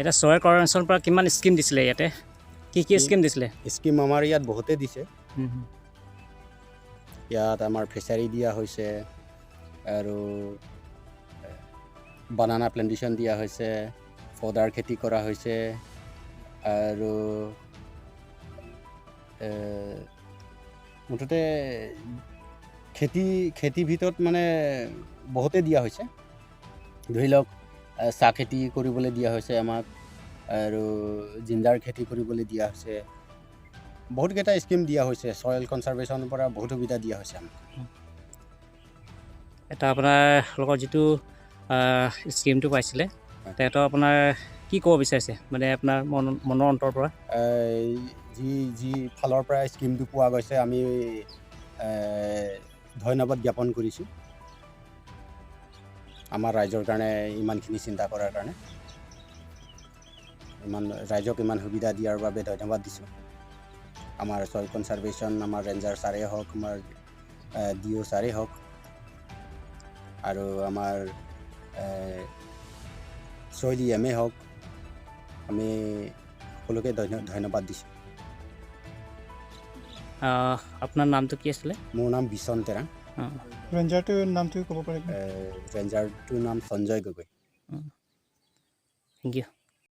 এতিয়া চইল কনজাৰভেশ্যনৰ পৰা কিমান স্কিম দিছিলে? ইয়াতে কি কি স্কিম দিছিলে? স্কিম আমাৰ ইয়াত বহুতে দিছে। ইয়াত আমাৰ ফিচাৰী দিয়া হৈছে আৰু বানানা প্লেণ্টেশ্যন দিয়া হৈছে, ফডাৰ খেতি কৰা হৈছে আৰু মুঠতে খেতিৰ ভিতৰত মানে বহুতে দিয়া হৈছে। ধৰি লওক, চাহ খেতি কৰিবলৈ দিয়া হৈছে আমাক আৰু জিঞ্জাৰ খেতি কৰিবলৈ দিয়া হৈছে। বহুতকেইটা স্কিম দিয়া হৈছে। চইল কনজাৰভেশ্যনৰ পৰা বহুত সুবিধা দিয়া হৈছে আমাক। এটা আপোনাৰ লগত যিটো স্কিমটো পাইছিলে, তেখেতৰ আপোনাৰ কি ক'ব বিচাৰিছে, মানে আপোনাৰ মনৰ অন্তৰৰ পৰা? এই যি যি ফালৰ পৰা স্কিমটো পোৱা গৈছে, আমি ধন্যবাদ জ্ঞাপন কৰিছোঁ আমাৰ ৰাইজৰ কাৰণে ইমানখিনি চিন্তা কৰাৰ কাৰণে, ইমান ৰাইজক ইমান সুবিধা দিয়াৰ বাবে ধন্যবাদ দিছোঁ। আমাৰ চইল কনজাৰভেশ্যন, আমাৰ ৰেঞ্জাৰ ছাৰেই হওক, আমাৰ ডি অ' ছাৰেই হওক আৰু আমাৰ চইল ই এমেই হওক, আমি সকলোকে ধন্যবাদ দিছোঁ। আপোনাৰ নামটো কি আছিলে? মোৰ নাম বিচন তেৰাং। ৰেঞ্জাৰটোৰ নামটো ক'ব পাৰিব? ৰেঞ্জাৰটোৰ নাম সঞ্জয় গগৈ। Thank U.